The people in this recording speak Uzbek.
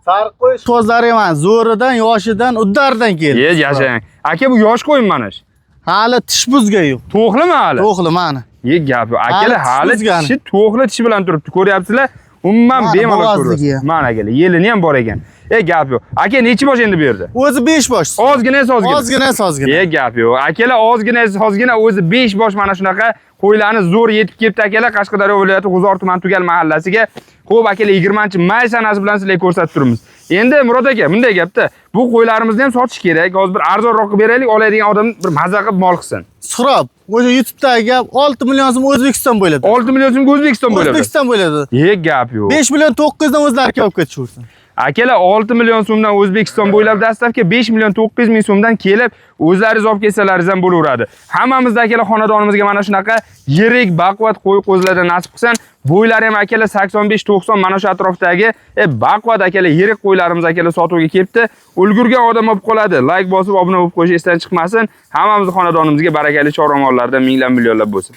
Sariq qo'y sozlari emas, zo'ridan, yoshidan, uddaridan keldi. Ye, yashang. Aka, bu yosh qo'ymi mana shu? Hali tish buzga yo'q. To'g'rimi hali? To'g'ri mana. Ye, gap yo'q. Akalar, Hali hali tish buzgani. tishi to'g'ri, tishi bilan turibdi. Ko'ryapsizlar? Umuman Mana bemalol bo'g'ozligi. ko'ryapsiz. Mana akalar, yelini ham bor ekan. E, gap yo'q. Aka, nechi bosh endi bu yerda? O'zi 5 bosh. Ozgina, ozgina. Ozgina, ozgina. E, gap yo'q. Akalar, ozgina, ozgina, o'zi 5 bosh mana shunaqa qo'ylarni zo'r yetib kelibdi akalar, Qashqadaryo viloyati G'uzor tumani Tugal mahallasiga. Xo'p, akalar, 20-may sanasi bilan sizlarga ko'rsatib turibmiz. Endi Murod aka, bunday gapda, bu qo'ylarimizni ham sotish kerak. Hozir bir arzonroq qilib beraylik, oladigan odam bir maza qilib mol qilsin. Suhrob, o'sha YouTube'dagi gap, 6 million so'm O'zbekiston bo'ylab. 6 million so'mga O'zbekiston bo'ylab. O'zbekiston bo'ylab. E, gap yo'q. 5 million 900 dan o'zlari kelib ketishaversin. Akalar, 6 million so'mdan O'zbekiston bo'ylab dastlabki, 5 million 900 ming so'mdan kelib o'zlaringiz olib kelsalaringiz ham bo'laveradi. Hammamizda akalar, xonadonimizga mana shunaqa yirik baquvvat qo'y qo'zilardan nasib qilsin. Bo'ylari ham akalar 85-90 mana shu atrofdagi baquvvat akalar, yirik qo'ylarimiz akalar sotuvga kelibdi. Ulgurgan odam olib qoladi. Like bosib, obuna bo'lib qo'yish esdan chiqmasin. Hammamizni xonadonimizga barakali chorva mollardan minglab millionlab bo'lsin.